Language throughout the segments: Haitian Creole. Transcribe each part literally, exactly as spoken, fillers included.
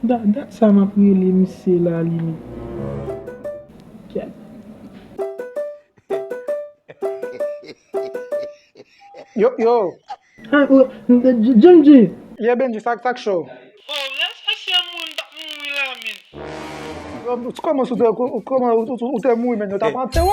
Dat, dat sa m ap rele misye la, li menm. Kèt. Yo, yo. Ah, oh, Jim G. Yeah, Benji, sa, sa k cho? Oh, rès mesye moun t ap mouri la, men. Yo, kòman ou te, kòman ou, ou, ou te mouri, men yo t ap antere w?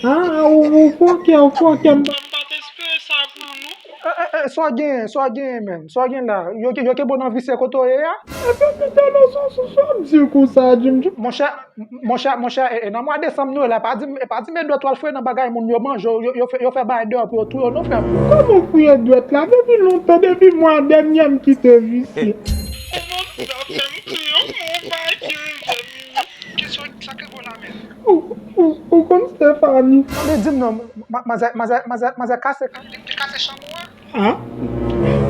Ah, ou, ou fòkè, ou fòkè, m pa. M pa t espere sa pou nou. Eh, eh, eh, sa w genyen, sa w genyen, men. Sa w genyen la. Yo, yo kenbe w nan visye kote w ye a? Epi, epi, tande sa, sa, sa w ap di konsa, Jim G. Monchè, Monchè, monchè, e, e, nan mwa desanm nou ye la, pa di m, e pa di m Edouard al fouye nan bagay moun, yo manje w, yo, yo fè, yo fè bagay deyò pou yo touye w, non, frè m. Kòman fouye dwèt la? Depi lontan, depi mwa dènye m kite visye. Kòman zafè m kriye yon bagay ki rive m. Kisa, sa k rive w la menm? Ou, ou, ou konn Stephanie? Tande di m non, ma-, manzè, manzè, manzè, manzè kase, li kase chanm ou a? Ah?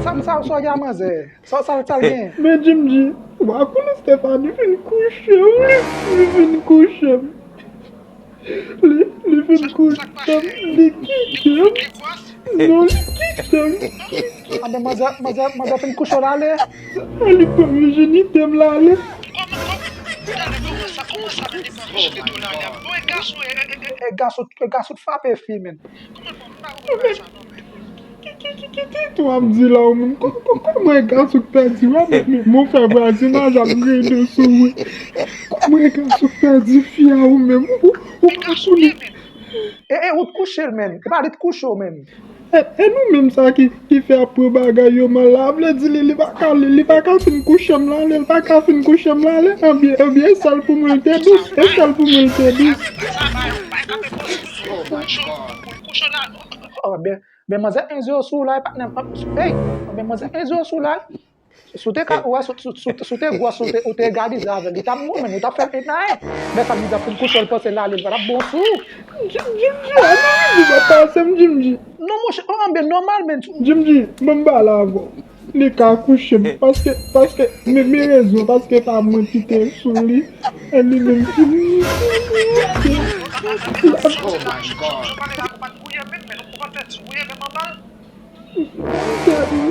Sa, sa, sa w gen a manzè? Sa, sa, sa l gen? Men Jim G, ou pa konnen Stephanie fin kouche m, li, li fin kouche m. Li, li fin kouche m, li kite m. Non, li kite m. Anben manzè, manzè, manzè fin kouche w l ale? Li pran vijinite m l ale. E gason, e gason t frape fi, men. Ki, ki, ki, ki tenten w ap di la, ou menm? Kò-, kò-, kòman e gason k pèdi w a, men, men, men w fè vwazinaj ap grede sou ou. Kòman e gason k pèdi fi a, ou menm? Ou, ou pa konnen. E, e, ou t kouche l, menm. E pa li t kouche w, menm. E, e nou menm sa ki, ki fè ap pran bagay yo mal la, vle di li, li pa ka, li, li pa ka fin kouche m l ale, li pa ka fin kouche m l ale, ebyen, ebyen, e sèl pou mwen l te dous, e sèl pou mwen l te dous. Oh my God. Oh, ben, ben, manzè enze yo sou la, e patnè m, ey, ben, manzè enze yo sou la. Si w te ka, wè, si, si, si, si w te gwòs, si w te, ou te egalize avè l, li t ap mouri, men ou t ap fè l enaye. Men sa, li t ap fin kouche, l panse l ale, li pa t ap bon sou ou. Jim, Jim G, analize w ap pase m, Jim G. Non, monchè, oh, anben nòmal, men. Jim G, ban m pale avè w. Li ka kouche m, paske, paske, men, men rezon, paske pa mwen ki te sou li, e li menm ki. Oh my God. M te, m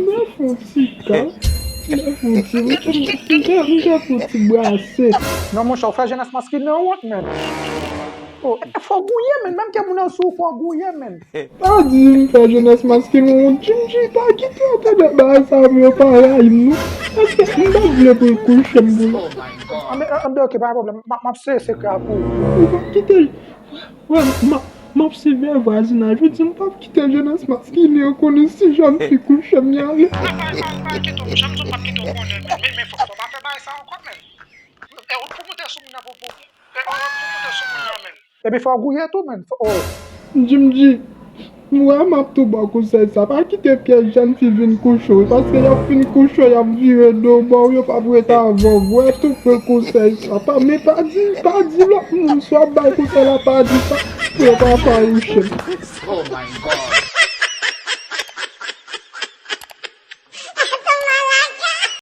te fè yon ti ka, m te fè yon ti, m te, m te, m te fè yon ti brase. Non, monchè, ou fè jenès maskilen an wont, men. Oh, e fò gouye, men. Menm ke moun nan sou ou, fò gouye, men. Pa di m fè jenès maskilen an wont, Jim G, pa kite yo tande bagay sa pou yo pa rayi m, non. Paske m pa vle pou l kouche m pou l. Anben, anben, ok, pa gen pwoblèm. M ap, m ap sere sekrè a pou ou. Ou pa kite, wè, m ap, m ap siveye vwazinaj. Ou di m p ap kite jenès maskilen an konnen si jèn fi kouche m, y ale. Pa, pa, pa, pa kite w, janm di w p ap kite w konnen, men, men, men fò, fò pa fè bagay sa ankò, men. E ou t pou moute sou moun nan pou, pou, e ou t pou moute sou moun nan, men. Epi fò w gouye tou, men. Fò, oh. Jim G, m wè m ap tou ba w konsèy sa. Pa kite pyès jèn fi vin kouche w, paske y ap fin kouche w, y ap vire do ba w, yo p ap ret avè w. Wè tou pran konsèy sa. Pa, men pa di, pa di lòt moun, si w ap bay konsèy la, pa di sa pou yo pa fawouche m. Oh my God.